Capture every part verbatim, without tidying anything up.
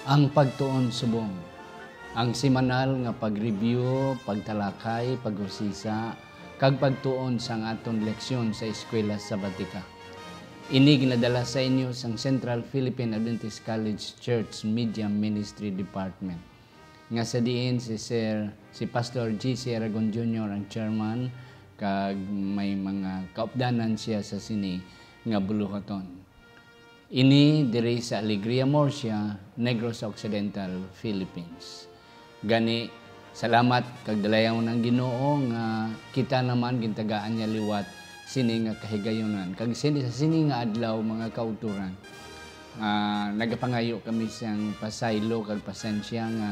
Ang pagtuon subong, ang semanal nga pag-review, pagtalakay, pag-usisa, kag pagtuon sang aton leksyon sa Eskwela Sabatika. Ini ginadala sa inyo sang Central Philippine Adventist College Church Media Ministry Department, nga sa diin si Sir, si Pastor G C Aragon Junior ang chairman, kag may mga kaupdanan siya sa sini nga buluhaton. Ini diri sa Alegria Murcia, Negros Occidental, Philippines. Gani, salamat kag dalayawon ang Ginoo nga kita naman gintagaan niya liwat sini nga kahigayunan. Kag sini, sa sini nga adlaw, mga kauturan, ah, nagapangayo kami siyang pasaylo kag pasensya nga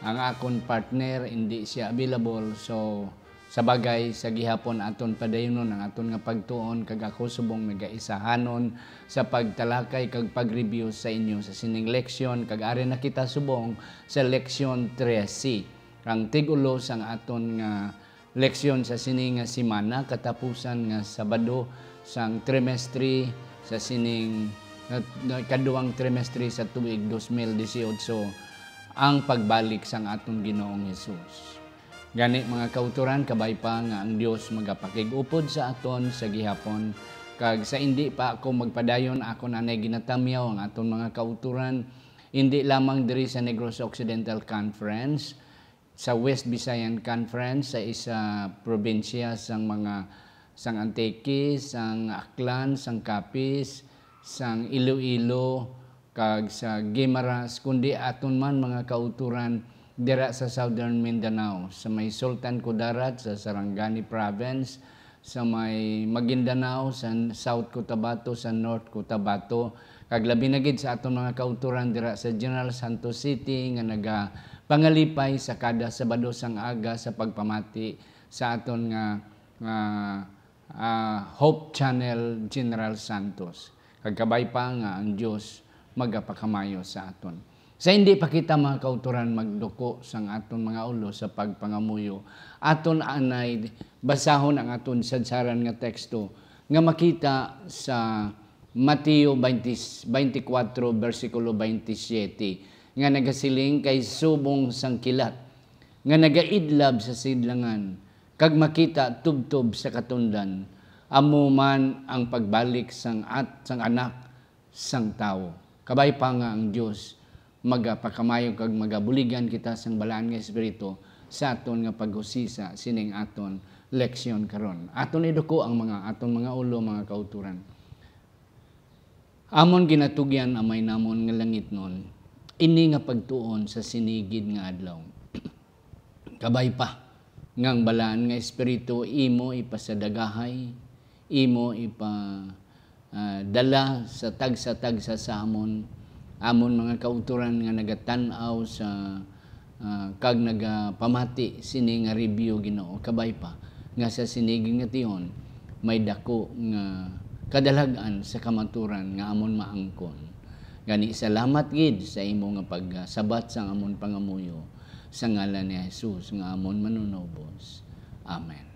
ang akon partner indi siya available. So, sa bagay, sa gihapon aton padayonon ang aton nga pagtuon, kag ako subong nagaisahanon sa pagtalakay kag pag-review sa inyo sa sining leksyon, kag ari na kita subong sa leksyon trese, ang tig-ulo sang aton nga leksyon sa sini nga semana, katapusan nga Sabado sang trimestre sa sining, nga, nga ikaduhang trimestre sa tuig dos mil dieciocho, ang pagbalik sang aton Ginoong Hesus. Gani, mga kauturan, kabay pa nga ang Dios magapakig-upod sa aton sa gihapon, kag sa indi pa ako magpadayon, ako na nay ginatamyaw ang aton mga kauturan, indi lamang diri sa Negros Occidental Conference, sa West Visayan Conference, sa isa probinsya sang mga, sang Antique, sang Aklan, sang Capiz, sang Iloilo, kag sa Guimaras, kundi aton man mga kauturan dira sa Southern Mindanao, sa may Sultan Kudarat, sa Sarangani Province, sa may Maguindanao, sa South Cotabato, sa North Cotabato, kag labi na gid sa aton mga kauturan dira sa General Santos City nga nagapangalipay sa kada Sabado sang aga sa pagpamati sa aton nga, nga, ah, Hope Channel General Santos. Kag kabay pa nga ang Dios magapakamayo sa aton. Sa hindi pa kita, mga kauturan, magduko sang aton mga ulo sa pagpangamuyo, aton anay basahon ang aton sadsaran nga teksto nga makita sa Mateo twenty, twenty-four, bersikulo twenty-seven, nga nagasiling, kay subong sang kilat nga nagaidlab sa sidlangan, kag makita tubtob sa katundan, amo man ang pagbalik sang at-, sang Anak sang Tawo. Kabay pa nga ang Dios magapakamayo kag magabuligan kita sang Balaan nga Espiritu sa aton nga pag-usisa sining aton leksyon karon. Aton iduko ang mga aton mga ulo, mga kauturan. Amon ginatugyan, Amay namon nga langitnon, ini nga pagtuon sa sini gid nga adlaw. Kabay pa nga ang Balaan nga Espiritu imo ipasadagahay, imo ipa-, ah, dala sa tagsa-tagsa sa amon, amon mga kauturan nga nagatan-aw sa, ah, kag nagapamati sini nga review, Ginoo. Kabay pa nga sa sini gid nga tion may dako nga kadalhag-an sa kamaturan nga amon maangkon. Gani, salamat gid sa imo nga pagsabat sang amon pangamuyo, sa ngalan ni Jesus nga amon Manunubos. Amen.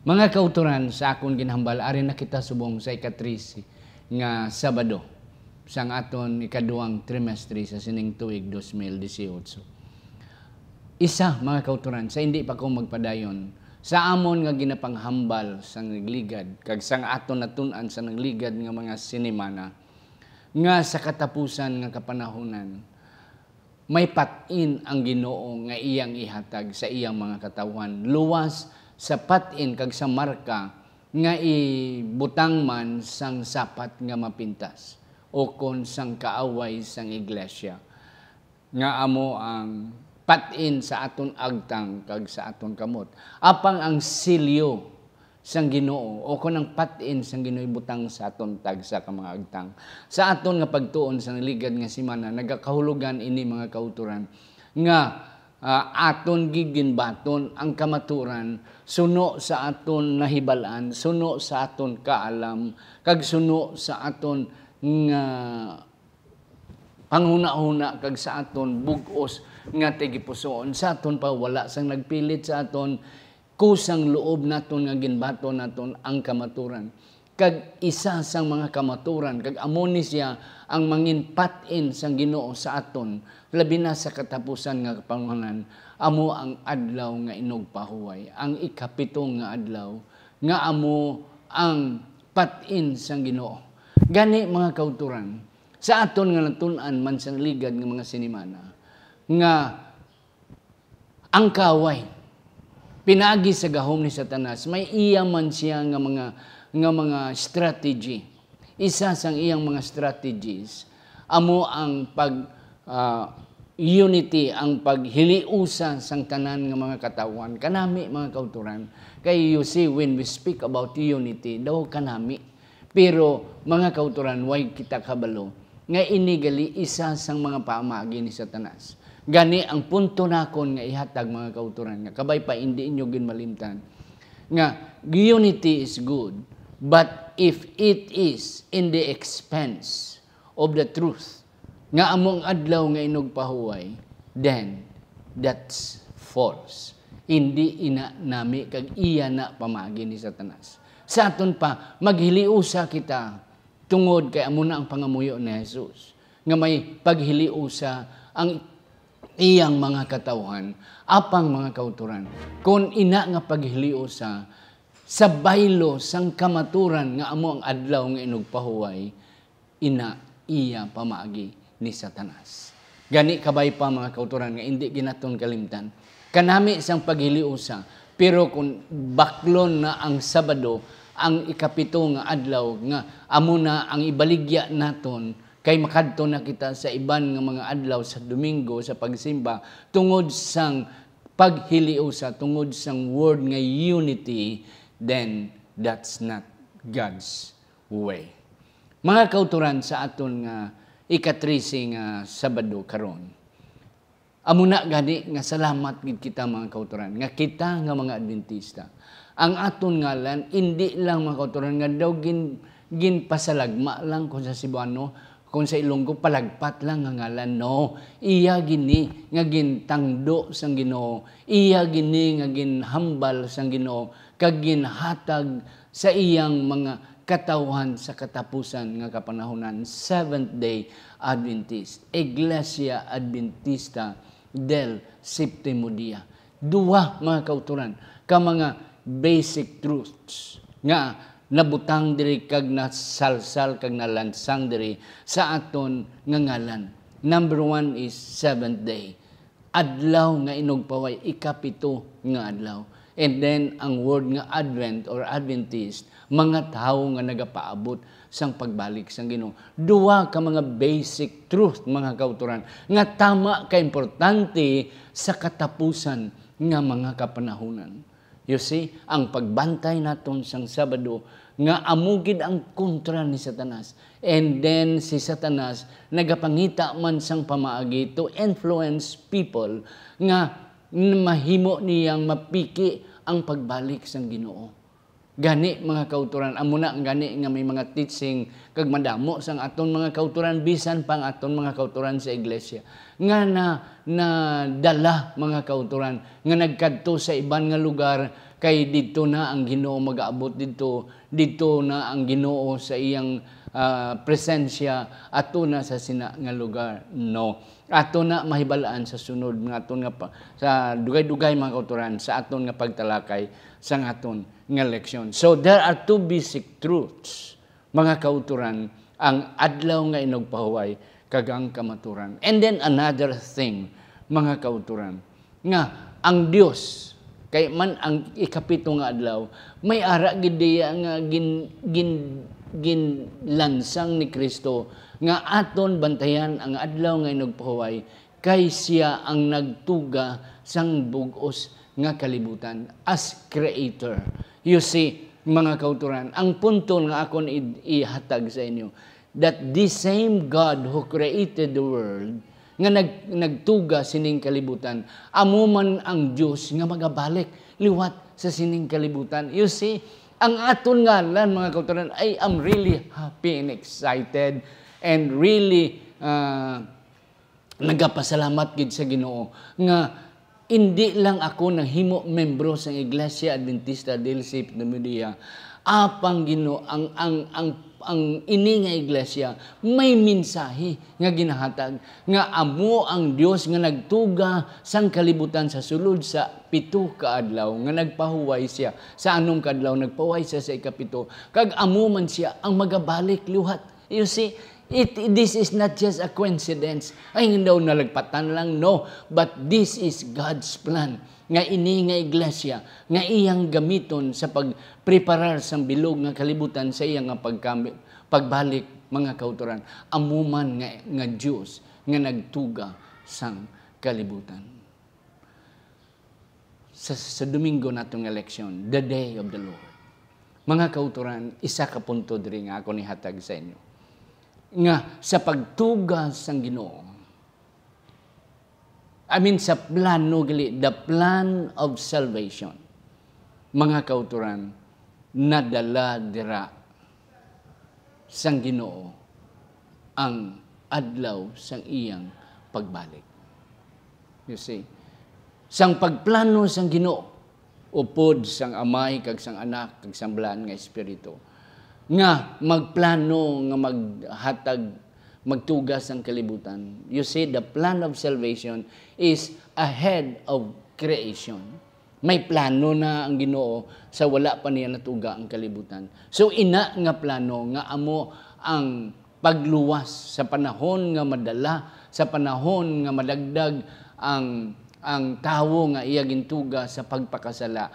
Mga kauturan, sa akon ginhambal, ari na kita subong sa ika-trese nga Sabado sang aton ikaduhang trimestre sa sining tuig dos mil dieciocho. Isa, mga kauturan, sa hindi pa ko magpadayon, sa amon nga ginapanghambal sang nagligad, kag sang aton natun-an sa nagligad nga mga sinimana, nga sa katapusan nga kapanahunan, may pat-in ang Ginoo nga iyang ihatag sa iyang mga katawuhan, luwas sa pat-in kag sa marka nga ibutang man sang sapat nga mapintas, ukon sang kaaway sang iglesia, nga amo ang pat-in sa aton agtang kag sa aton kamot. Apang ang selyo sang Ginoo, o kon ang pat-in sang Ginoo, ibutang sa aton tagsa ka mga agtang. Sa aton nga pagtuon sa nagligad nga semana, nagakahulogan ini, mga kauturan, nga, ah, aton giginbaton ang kamaturan suno sa aton nahibal-an, suno sa aton kaalam, kag suno sa aton nga panghunahuna kag sa aton bug-os nga tagipusoon, sa aton pa wala sang nagpilit sa aton kusang loob naton nga ginbaton naton ang kamaturan. Kag isa sang mga kamaturan, kag amo ni sia ang mangin pat-in sang Ginoo sa aton, labi na sa katapusan nga panahon, amo ang adlaw nga inugpahuway, ang ikapito nga adlaw, nga amo ang pat-in sang Ginoo. Gani, mga kauturan, sa aton nga natun-an man sa naligad nga mga sinimana, nga ang kaaway, pinaagi sa gahom ni Satanas, may iya man siya nga mga, nga mga strategy. Isa sang iyang mga strategies amo ang pag, ah, unity, ang paghiliusa sang tanan nga mga katawhan. Kanami, mga kauturan, kay you see, when we speak about unity, daw kanami. Pero, mga kauturan, way kita kabalo nga ini gali isa sang mga pamaagi ni Satanas. Gani, ang punto nakon nga ihatag, mga kauturan, nga kabay pa indi inyo ginmalimtan, nga unity is good, but if it is in the expense of the truth, nga amo ang adlaw nga inugpahuway, then that's false. Indi ina nami, kag iya na pamaagi ni Satanas. Sa aton pa, maghiliusa kita, tungod kay amo na ang pangamuyo ni Jesus, nga may paghiliusa ang iyang mga katawhan, apang mga kauturan. Kon ina nga paghiliusa, sa baylo sang kamaturan nga amo ang adlaw nga inugpahuway, ina iya pamaagi ni Satanas. Gani, kabay pa, mga kauturan, nga indi ginaton kalimtan, kanami sang paghiliusa, pero kung baklon na ang Sabado, ang ikapito nga adlaw, nga amo na ang ibaligya naton, kay makadto na kita sa iban nga mga adlaw sa Domingo sa pagsimba, tungod sang paghiliusa, tungod sang word nga unity, then that's not God's way. Mga kauturan, sa aton nga ika-trese nga Sabado karon, amo na gani nga salamat gid kita, mga kauturan, nga kita nga mga Adventista, ang aton ngalan indi lang, mga kauturan, nga daw gin-, ginpasalagma lang, kung sa Cebuano, kung sa Ilonggo, palagpat lang nga ngalan. No, iya gini nga gintangdo sang Ginoo, iya gini nga ginhambal sang Ginoo, kag ginhatag sa iyang mga katawhan sa katapusan nga kapanahunan, Seventh-day Adventist, Iglesia Adventista del Séptimo Dia. Duha, mga kauturan, ka mga basic truths nga nabutang diri kag nasalsal kag nalansang diri sa aton nga ngalan. Number one is seventh day. Adlaw nga inugpahuway, ikapito nga adlaw. And then, ang word nga Advent or Adventist, mga tawo nga nagapaabot sang pagbalik sang Ginoo. Duha ka mga basic truth, mga kauturan, nga tama ka importante sa katapusan nga mga kapanahunan. You see, ang pagbantay naton sang Sabado nga amo gid ang kontra ni Satanas. And then si Satanas nagapangita man sang pamaagi to influence people nga n-, mahimo niyang mapiki ang pagbalik sang Ginoo. Gani, mga kauturan, amo na ang gani nga may mga teaching kag madamo sang aton mga kauturan, bisan pa ang aton mga kauturan sa iglesia, nga na, nadala, mga kauturan, nga nagkadto sa iban nga lugar, kay didto na ang Ginoo magaabot didto, didto na ang Ginoo sa iyang, ah, presensya, ato na sa sina nga lugar. No. Ato na mahibal-an sa sunod nga aton nga pa, sa dugay-dugay, mga kauturan, sa aton nga pagtalakay sang aton nga leksyon. So, there are two basic truths, mga kauturan, ang adlaw nga inugpahuway kag ang kamaturan. And then another thing, mga kauturan, nga ang Dios, kay man ang ikapito nga adlaw, may ara gid diya nga gin-, gin-, ginlansang ni Cristo nga aton bantayan ang adlaw nga inugpahuway, kay siya ang nagtuga sang bug-os nga kalibutan as creator. You see, mga kauturan, ang punto nga akon i-, ihatag sa inyo, that the same God who created the world, nga nag-, nagtuga sining kalibutan, amo man ang Dios nga magabalik liwat sa sining kalibutan. You see, ang aton ngalan, mga kauturan, I am really happy and excited and really, ah, nagapasalamat gid sa Ginoo nga Indi lang ako nahimo membro sang Iglesia Adventista del Séptimo Día, apang Ginoo, ang, ang, ang, ang ini nga iglesia may mensahe nga ginahatag nga amo ang Dios nga nagtuga sang kalibutan sa sulod sa pito ka adlaw, nga nagpahuway siya. Sa anom ka adlaw, nagpahuway siya sa ikapito. Kag amo man siya ang magabalik liwat. You see, it, this is not just a coincidence. Ay, daw nalagpatan lang, no. But this is God's plan. Nga ini nga iglesia, nga iyang gamiton sa pagpreparar sang bilog nga kalibutan sa iya nga pagkami-, pagbalik, mga kautoran. Amo man nga, nga Dios nga nagtuga sang kalibutan. Sa, sa Domingo nato nga leksyon, the day of the Lord. Mga kautoran, isa ka punto diri nga ako nihatag sa inyo. Nga sa pagtuga sang Ginoo, I mean, sa plano gali, the plan of salvation, mga kautoran, nadala dira sang Ginoo ang adlaw sang iyang pagbalik. You see? Sang pagplano sang Ginoo, upod sang Amay, kag sang Anak, kag sang Balaan nga Espiritu, nga magplano nga maghatag, magtuga sang kalibutan. You see, the plan of salvation is ahead of creation. May plano na ang Ginoo sa wala pa niya natuga ang kalibutan. So, ina nga plano nga amo ang pagluwas sa panahon nga madala, sa panahon nga madagdag ang, ang tawo nga iya gintuga sa pagpakasala,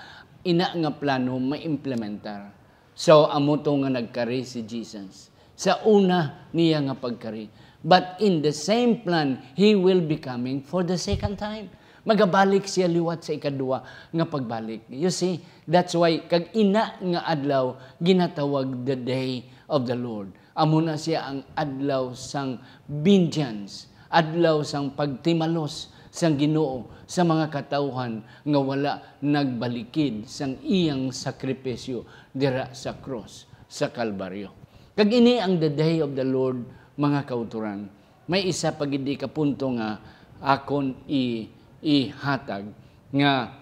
ina nga plano maimplementar. So, amo to nga nagkari si Jesus sa una niya nga pagkari. But in the same plan, He will be coming for the second time. Magabalik siya liwat sa ikadua nga pagbalik. You see, that's why kag ina nga adlaw ginatawag the day of the Lord. Amo na siya ang adlaw sang vengeance, adlaw sang pagtimalos sang Ginoo sa mga katawhan nga wala nagbalikid sang iyang sakripisyo dira sa krus sa Kalbaryo. Kag ini ang the day of the Lord, mga kautoran. May isa pa gid ka punto nga akon i-, ihatag nga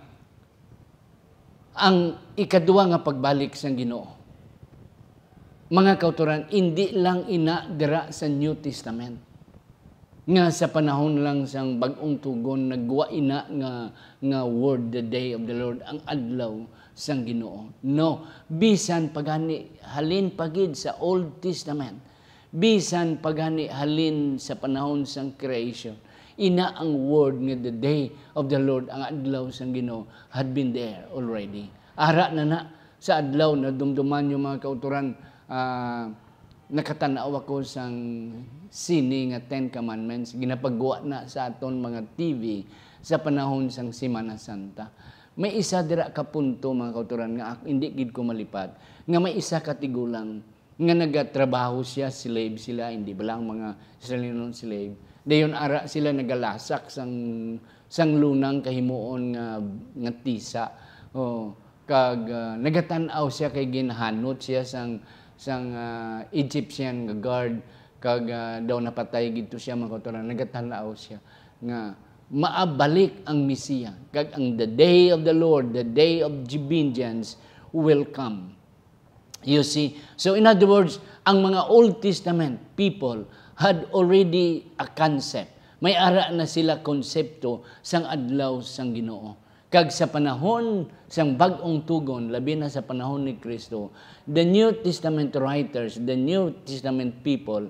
ang ikadua nga pagbalik sang Ginoo. Mga kautoran, indi lang ina dira sa New Testament nga sa panahon lang sang Bag-ong Tugon nagwa ina nga, nga word, the day of the Lord, ang adlaw sang Ginoo. No, bisan pa gani halin pa gid sa Old Testament, bisan pa gani halin sa panahon sang creation, ina ang word nga the day of the Lord, ang adlaw sang Ginoo, had been there already. Ara na na sa adlaw, nadumduman niyo, mga kautoran, ah, nakatan-aw ako sang sini nga Ten Commandments, ginapagwa na sa aton mga T V sa panahon sang Semana Santa. May isa dira ka punto, mga kautoran, nga ak-, hindi gid ko malipat, nga may isa ka tigulang nga nagatrabaho siya, slave sila, hindi ba lang mga Israelinon slave? Dayon ara sila nagalasak sang, sang lunang kahimuon nga, nga tisa. Oh, kag, ah, nagatan-aw siya kay ginhanot siya sang, sang, ah, Egyptian nga guard, kag, ah, daw napatay gid to siya, mga kautoran. Nagatan-aw siya nga maabalik ang Mesiya, kag ang the day of the Lord, the day of vengeance will come. You see? So, in other words, ang mga Old Testament people had already a concept. May ara na sila konsepto sang adlaw sang Ginoo. Kag sa panahon sang Bag-ong Tugon, labi na sa panahon ni Cristo, the New Testament writers, the New Testament people,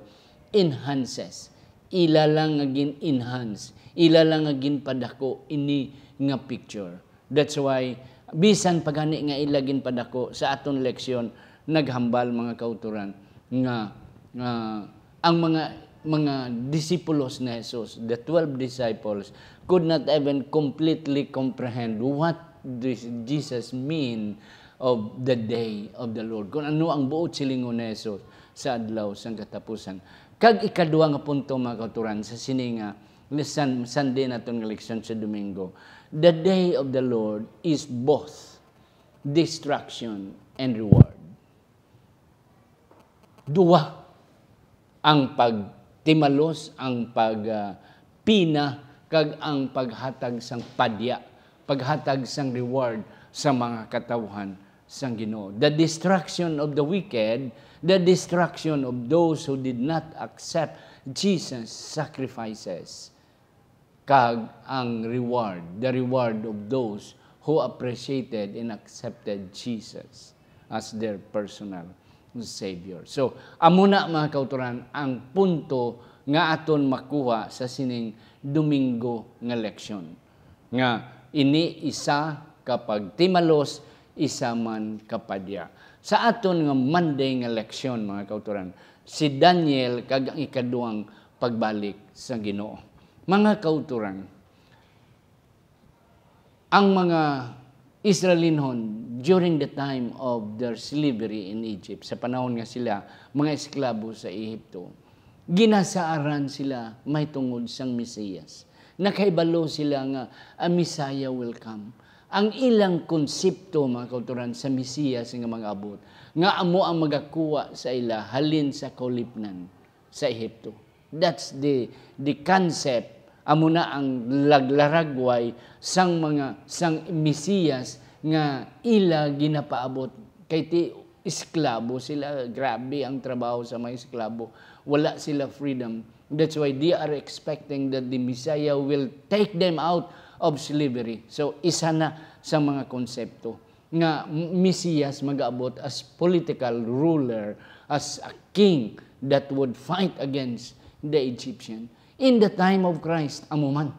enhances. Ila lang nga gin-enhance, ila lang nga ginpadako ini nga picture. That's why, bisan pa gani nga ila ginpadako, sa aton leksyon, naghambal, mga kautoran, nga, nga ang mga, mga disipulos ni Jesus, the twelve disciples, could not even completely comprehend what this Jesus mean of the day of the Lord. Kung ano ang buot silingon ni Jesus sa adlaw sang katapusan. Kag ikadua nga punto, mga kautoran, sa sini nga San-, Sunday naton nga leksyon sa Domingo, the day of the Lord is both destruction and reward. Duwa ang pagtimalos, ang pag, ah, pina, kag ang paghatag sang padya paghatag sang reward sa mga katawhan sang Ginoo. The destruction of the wicked, the destruction of those who did not accept Jesus' sacrifices, kag ang reward, the reward of those who appreciated and accepted Jesus as their personal Savior. So, amo na, mga kautoran, ang punto nga aton makuha sa sining Domingo nga leksyon, nga ini isa ka pagtimalos, isa man ka padya. Sa aton nga Monday nga leksyon, mga kautoran, si Daniel kag ang ikaduhang pagbalik sa Ginoo. Mga kautoran, ang mga Israelinhon during the time of their slavery in Egypt, sa panahon nga sila mga esklabo sa Ehipto, ginasaaran sila mahitungod sang Mesiyas. Nakahibalo sila nga a Messiah will come. Ang ilang konsepto, mga kautoran, sa Mesiyas nga mag-abot, nga amo ang magakuha sa ila halin sa kaulipnan sa Ehipto. That's the, the concept. Amo na ang laglaragway sang mga, sang Mesiyas nga ila ginapaabot. Kay ti esklabo sila, grabe ang trabaho sa mga esklabo. Wala sila freedom. That's why they are expecting that the Messiah will take them out of slavery. So, isa na sa mga konsepto nga Mesiyas mag-abot as political ruler, as a king that would fight against the Egyptian. In the time of Christ, amo man.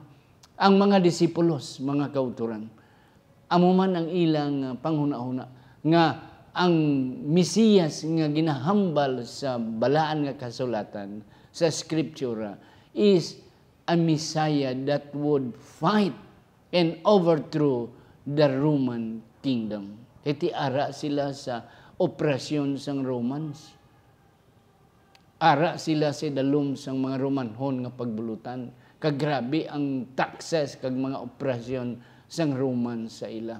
Ang mga disipulos, mga kautoran, amo man ang ilang, ah, panghunahuna nga ang Mesiyas nga ginahambal sa Balaan nga Kasulatan, sa Scriptura, is a Messiah that would fight and overthrow the Roman kingdom. Kay ti ara sila sa opresyon sang Romans. Ara sila sa dalom sang mga Romanhon nga pagbulutan. Kag grabe ang taxes kag mga opresyon sang Romans sa ila.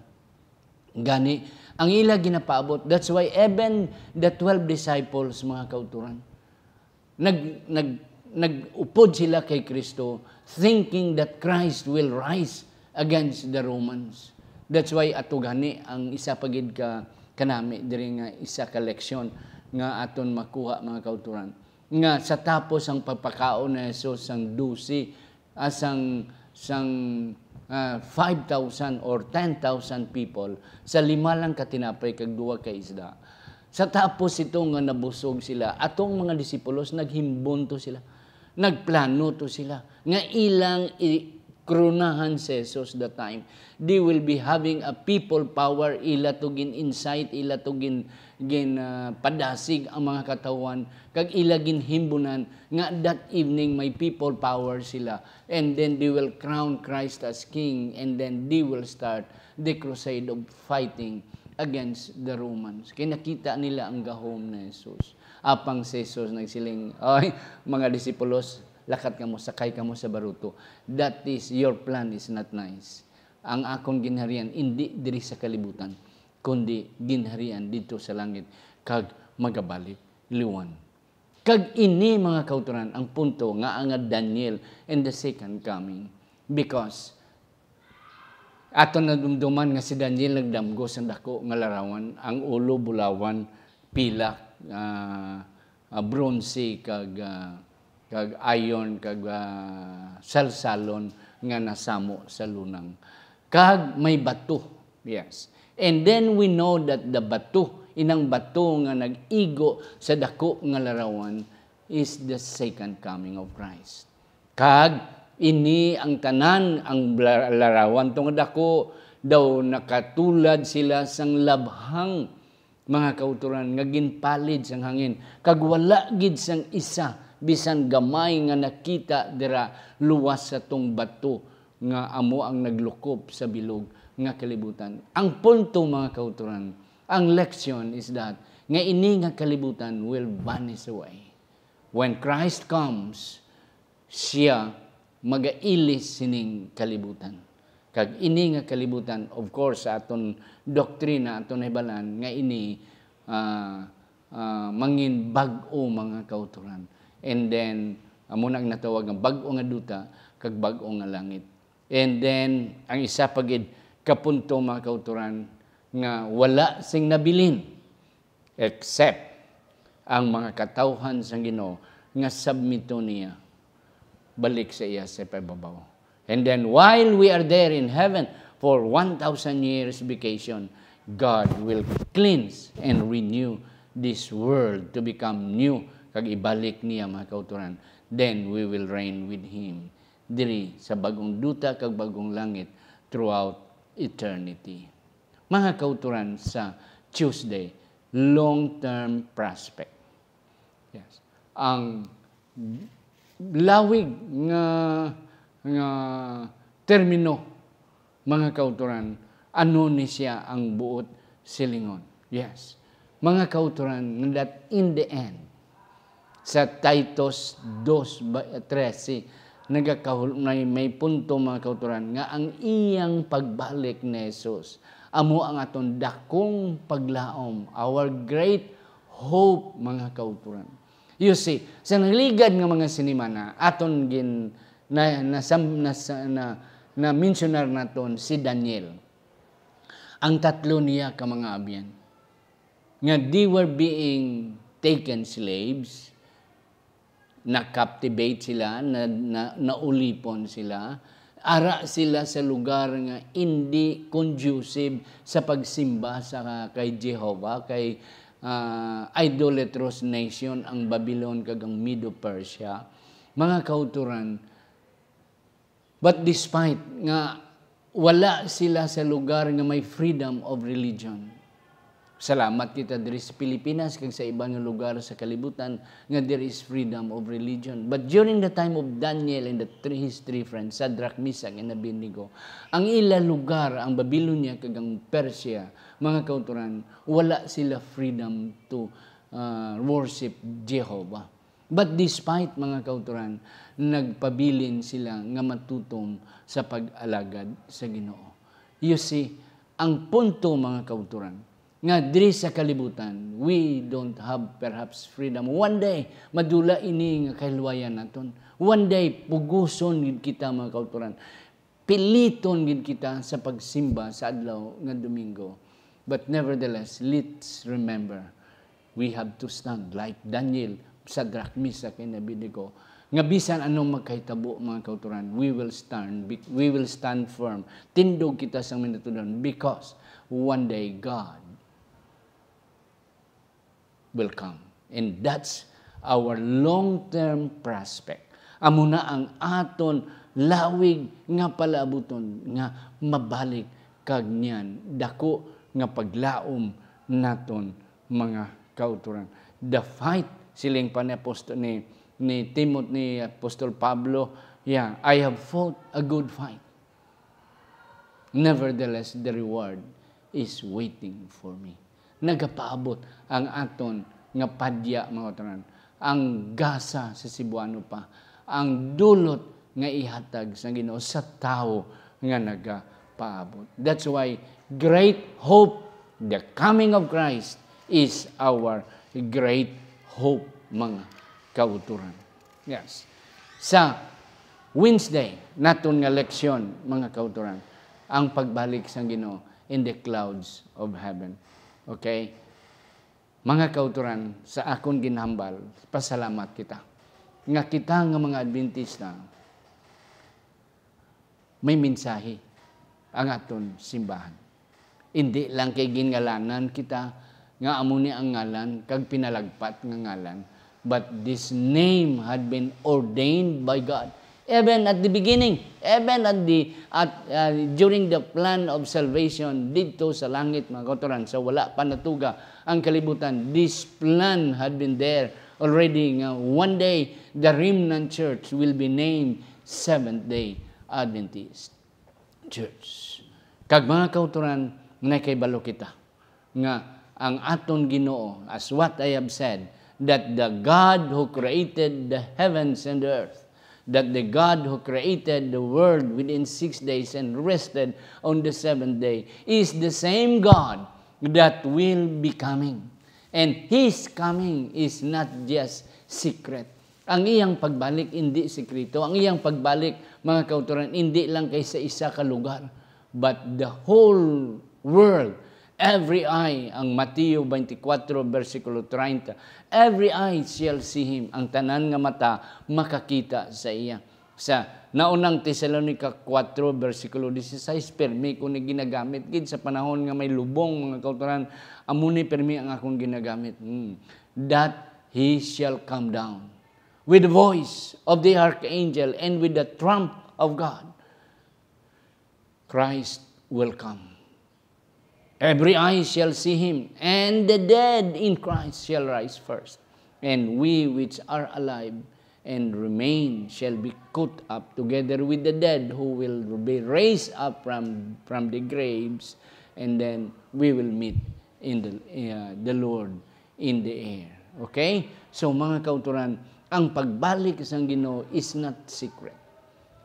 Gani, ang ila ginapaabot, that's why even the twelve disciples, mga kauturan, nag-, nag-, nag-upod sila kay Kristo, thinking that Christ will rise against the Romans. That's why ato gani ang isa pa gid ka kanami diri nga isa ka leksyon nga aton makuha, mga kauturan, nga sa tapos ang pagpakaon ni Jesus sang dose, ah, sang, sang, ah, five thousand or ten thousand people sa lima lang ka tinapay kag duha ka isda. Sa tapos ito nga nabusog sila, atong mga disipulos, naghimbon to sila, nagplano to sila, nga ilang i-, koronahan si Jesus that time. They will be having a people power, ila to gin-incite, ila to gin-, gin-, ah, padasig ang mga katawhan, kag ila ginhimbunan nga that evening may people power sila, and then they will crown Christ as king, and then they will start the crusade of fighting against the Romans. Kay nakita nila ang gahom ni Jesus. Apang si Jesus nagsiling, "Oy, mga disipulos, lakat kamo, sakay kamo sa baruto. That is, your plan is not nice. Ang akon ginharian indi diri sa kalibutan, kundi ginharian didto sa langit, kag magabalik liwan." Kag ini, mga kauturan, ang punto nga ang Daniel and the second coming. Because aton nadumduman nga si Daniel nagdamgo sang dako nga larawan, ang ulo bulawan, pilak, ah, ah, bronse, kag, ah, kag iron, kag, ah, salsalon nga nasamo sa lunang. Kag may bato. Yes. And then we know that the bato, inang bato nga nag-igo sa dako nga larawan, is the second coming of Christ. Kag ini ang tanan, ang bla-, larawan to nga dako, daw nakatulad sila sang labhang, mga kauturan, nga ginpalid sang hangin, kag wala gid sang isa, bisan gamay, nga nakita dira luwas sa tong bato nga amo ang naglukop sa bilog nga kalibutan. Ang punto, mga kauturan, ang leksyon is that nga ini nga kalibutan will vanish away. When Christ comes, siya magailis sining kalibutan. Kag ini nga kalibutan, of course, sa aton doktrina, aton nahibalaan nga ini, ah, ah, mangin bag-o, mga kauturan. And then, amo na ang natawag nga bag-o nga duta kag bag-o nga langit. And then, ang isa pa gid, kapunto, mga kauturan, nga wala sing nabilin except ang mga katawhan sang Ginoo nga submito niya balik sa iya sa pagbabaw. And then while we are there in heaven for one thousand years vacation, God will cleanse and renew this world to become new, kag ibalik niya, mga kauturan. Then we will reign with Him diri sa bagong duta kag bagong langit throughout eternity. Mga kauturan, sa Tuesday, long-term prospect. Yes. Ang lawig nga, nga termino, mga kauturan, ano ni siya ang buot silingon? Yes. Mga kauturan, that in the end, sa Titus dos ba-, trese, nagakahul-, may, may punto, mga kauturan, nga ang iyang pagbalik ni Jesus amo ang aton dakong paglaom, our great hope, mga kauturan. You see, sa nagligad nga mga sinimana, aton gin-, na, nasam-, nas-, na, na-mensionar naton si Daniel. Ang tatlo niya ka mga abyan, nga they were being taken slaves, na-captivate sila, na, na, naulipon sila, ara sila sa lugar nga indi conducive sa pagsimba sa kay Jehovah, kay, ah, idolatrous nation ang Babylon kag ang Medo-Persia. Mga kauturan, but despite nga wala sila sa lugar nga may freedom of religion, salamat kita diri sa Pilipinas kag sa iban nga lugar sa kalibutan nga there is freedom of religion. But during the time of Daniel and the three, his three friends, Shadrach, Meshach, and Abednego, ang ila lugar, ang Babylonia kag ang Persia, mga kauturan, wala sila freedom to, ah, worship Jehovah. But despite, mga kauturan, nagpabilin sila nga matutom sa pag-alagad sa Ginoo. You see, ang punto, mga kauturan, nga diri sa kalibutan, we don't have perhaps freedom. One day, madula ini nga kahilwayan naton. One day, puguson gid kita, mga kauturan. Piliton gid kita sa pagsimba sa adlaw nga Domingo. But nevertheless, let's remember, we have to stand like Daniel, Shadrach, Meshach, and Abednego, nga bisan anong magkahitabo, mga kauturan, we will stand, we will stand firm. Tindog kita sang minatudan because one day God will come. And that's our long-term prospect. Amo na ang aton lawig nga palaabuton nga mabalik kag niyan dako nga paglaom naton, mga kauturan. The fight, siling pa ni apostol, ni, ni Timot-, ni Apostol Pablo, "Yeah, I have fought a good fight. Nevertheless, the reward is waiting for me." Nagapaabot ang aton nga padya, mga kauturan, ang gasa sa Cebuano pa, ang dulot nga ihatag sa Ginoo sa tawo nga nagapaabot. That's why great hope, the coming of Christ, is our great hope, mga kauturan. Yes. Sa Wednesday, naton nga leksyon, mga kauturan, ang pagbalik sang Ginoo in the clouds of heaven. Okay? Mga kauturan, sa akon ginhambal, pasalamat kita nga kita nga mga Adventista, may mensahe ang aton simbahan. Indi lang kay gingalanan kita nga amo ni ang ngalan kag pinalagpat nga ngalan, but this name had been ordained by God. Even at the beginning, even at the, at, uh, during the plan of salvation didto sa langit, mga kauturan, sa wala pa natuga ang kalibutan, this plan had been there already, nga one day the remnant church will be named Seventh-day Adventist Church. Kag, mga kauturan, nakahibalo kita nga ang aton Ginoo, as what I have said, that the God who created the heavens and the earth, that the God who created the world within six days and rested on the seventh day, is the same God that will be coming. And His coming is not just secret. Ang iyang pagbalik indi sikreto. Ang iyang pagbalik, mga kauturan, indi lang kay sa isa ka lugar. But the whole world, every eye, ang Mateo twenty-four, versikulo treinta, "Every eye shall see him," ang tanan nga mata makakita sa iya. Sa naunang Tesalonica four, versikulo dieciséis, permi ko ni ginagamit gid sa panahon nga may lubong, mga kautoran, amo ni permi ang akong ginagamit. Hmm. "That he shall come down with the voice of the archangel and with the trump of God. Christ will come. Every eye shall see him, and the dead in Christ shall rise first. And we which are alive and remain shall be caught up together with the dead who will be raised up from, from the graves, and then we will meet in the, uh, the Lord in the air." Okay? So, mga kautoran, ang pagbalik sang Ginoo is not secret.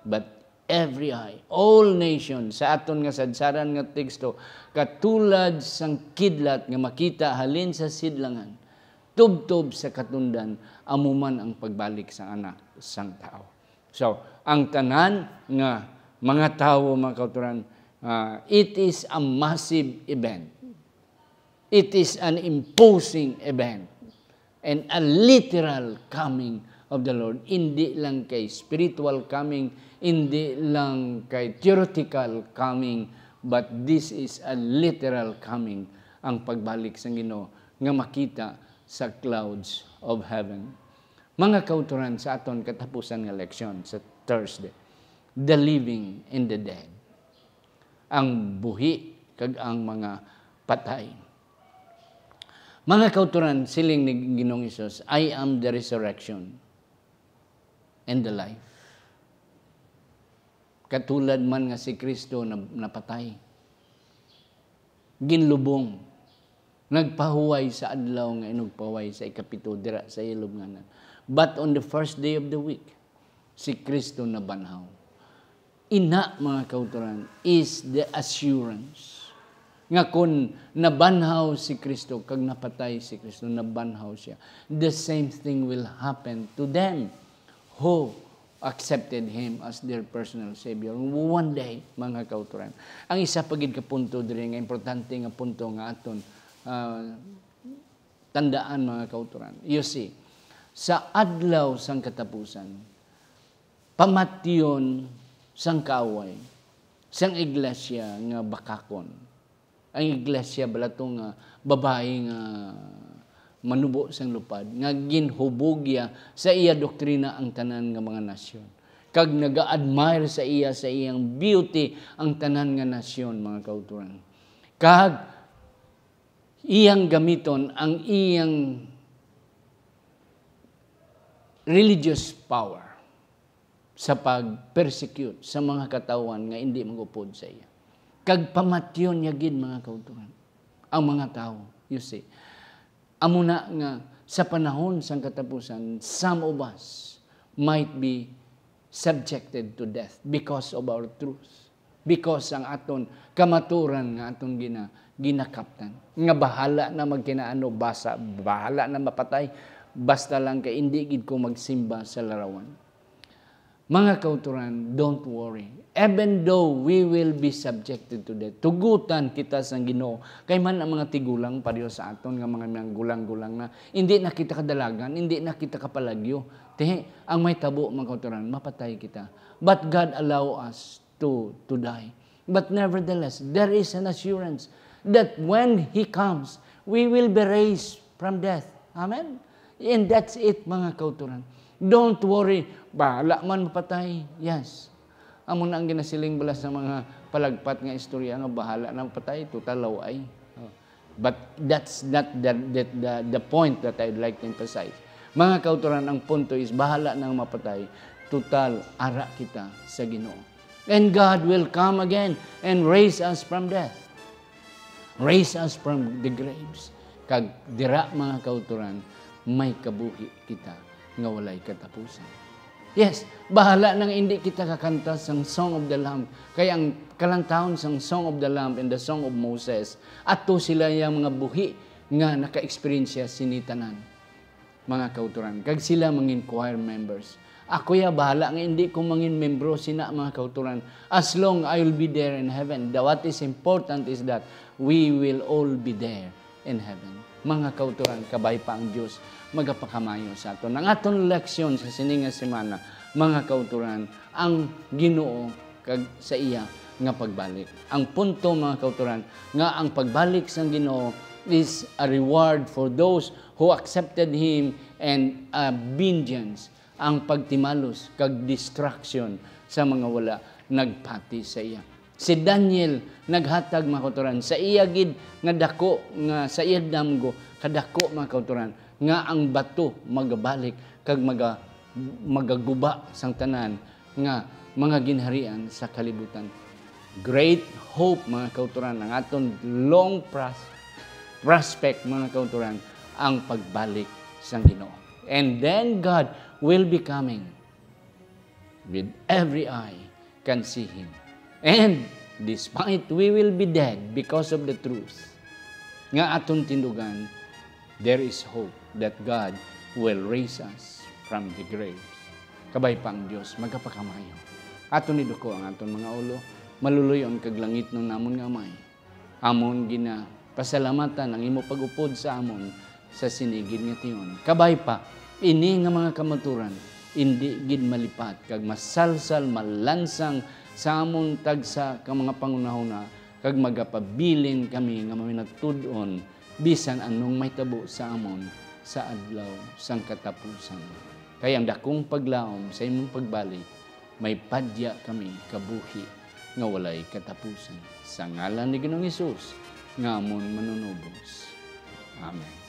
But every eye, all nations, sa aton nga sadsaran nga teksto, katulad sang kidlat nga makita halin sa sidlangan, tubtob sa katundan, amo man ang pagbalik sang Anak sang Tawo. So, ang tanan nga mga tawo, mga kautoran, ah, it is a massive event. It is an imposing event and a literal coming of the Lord. Hindi lang kay spiritual coming, hindi lang kay theoretical coming, but this is a literal coming, ang pagbalik sang Ginoo nga makita sa clouds of heaven. Mga kautoran, sa aton katapusan nga leksyon sa Thursday, the living and the dead, ang buhi kag ang mga patay. Mga kautoran, siling ni Ginoong Hesus, "I am the resurrection and the life." Katulad man nga si Kristo na-, napatay, ginlubong, nagpahuway sa adlaw nga inugpahuway sa ikapito dira sa iya lubnganan. But on the first day of the week, si Kristo nabanhaw. Ina, mga kautoran, is the assurance nga kon nabanhaw si Kristo kag napatay si Kristo, nabanhaw siya, the same thing will happen to them who accepted Him as their personal Savior. One day, mga kautoran. Ang isa pa gid ka punto diri nga importante nga punto nga aton, ah, tandaan, mga kautoran. You see, sa adlaw sang katapusan, pamatyon sang kaaway, sang iglesia nga bakakon. Ang iglesia bala to nga babayi nga manubo sang lupad, nga ginhubog iya sa iya doktrina ang tanan nga mga nasyon, kag naga-admire sa iya, sa iyang beauty, ang tanan nga nasyon, mga kautoran. Kag iyang gamiton ang iyang religious power sa pag-persecute sa mga katawhan nga indi mag-upod sa iya. Kag pamatyon niya gid, mga kautoran, ang mga tawo. You see, amo na nga sa panahon sang katapusan, some of us might be subjected to death because of our truth. Because ang aton kamaturan nga aton gina-, ginakaptan, nga bahala na magkinaano, basa, bahala na mapatay, basta lang kay indi gid ko magsimba sa larawan. Mga kautoran, don't worry. Even though we will be subjected to death, tugutan kita sang Ginoo. Kay man ang mga tigulang pareho sa aton nga mga, mga gulang-gulang na, hindi na kita kadalagan, hindi na kita kapalagyo. Te, ang may tabo, mga kautoran, mapatay kita. But God allow us to, to die. But nevertheless, there is an assurance that when He comes, we will be raised from death. Amen? And that's it, mga kautoran. Don't worry. Bahala man mapatay. Yes. Amo na ang ginasiling bala sa mga palagpat nga istorya nga bahala na mapatay, total law ay. Oh. But that's not the, the, the, the point that I'd like to emphasize. Mga kautoran, ang punto is, bahala nang mapatay, total, ara kita sa Ginoo. And God will come again and raise us from death. Raise us from the graves. Kag dira, mga kautoran, may kabuhi kita nga walay katapusan. Yes, bahala nang indi kita kakanta sang Song of the Lamb. Kay ang kalantahon sang Song of the Lamb and the Song of Moses, ato sila yang mga buhi nga naka-eksperyensya sini tanan, mga kautoran. Kag sila mangin choir members. Ako ya bahala nga hindi ko mangin membro sina, mga kauturan. As long I will be there in heaven. The, what is important is that we will all be there in heaven. Mga kauturan, kabay pa ang Dios magapakamayo sa aton. Ang aton leksyon sa sini nga semana, mga kauturan, ang Ginoo kag sa iya nga pagbalik. Ang punto, mga kauturan, nga ang pagbalik sang Ginoo is a reward for those who accepted Him and a vengeance, ang pagtimalos kag destruction sa mga wala nagpati sa iya. Si Daniel naghatag, mga kauturan, sa iya gid nga dako nga sa iya damgo kadako, mga kauturan, nga ang bato magabalik kag maga-, magaguba sang tanan nga mga ginharian sa kalibutan. Great hope, mga kauturan, ang aton long pros-, prospect, mga kauturan, ang pagbalik sang Ginoo. And then God will be coming with every eye can see Him. And despite we will be dead because of the truth nga aton tindugan, there is hope that God will raise us from the grave. Kabay pa ang Dios, magapakamayo. Aton iduko ang aton mga ulo, maluluy-on kag langitnon namon nga Amay. Amon ginapasalamatan ang imo pag-upod sa amon sa sini gid nga tion. Kabay pa, ini nga mga kamaturan, indi gid malipat kag masalsal, malansang sa amon tagsa ka mga panghunahuna, kag magapabilin kami nga manatud-on bisan anong mahitabo sa amon sa adlaw sang katapusan. Kay ang dakong paglaom sa imong pagbalik, may padya kami kabuhi nga walay katapusan. Sa ngalan ni Ginoong Hesus nga amon Manunubos. Amen.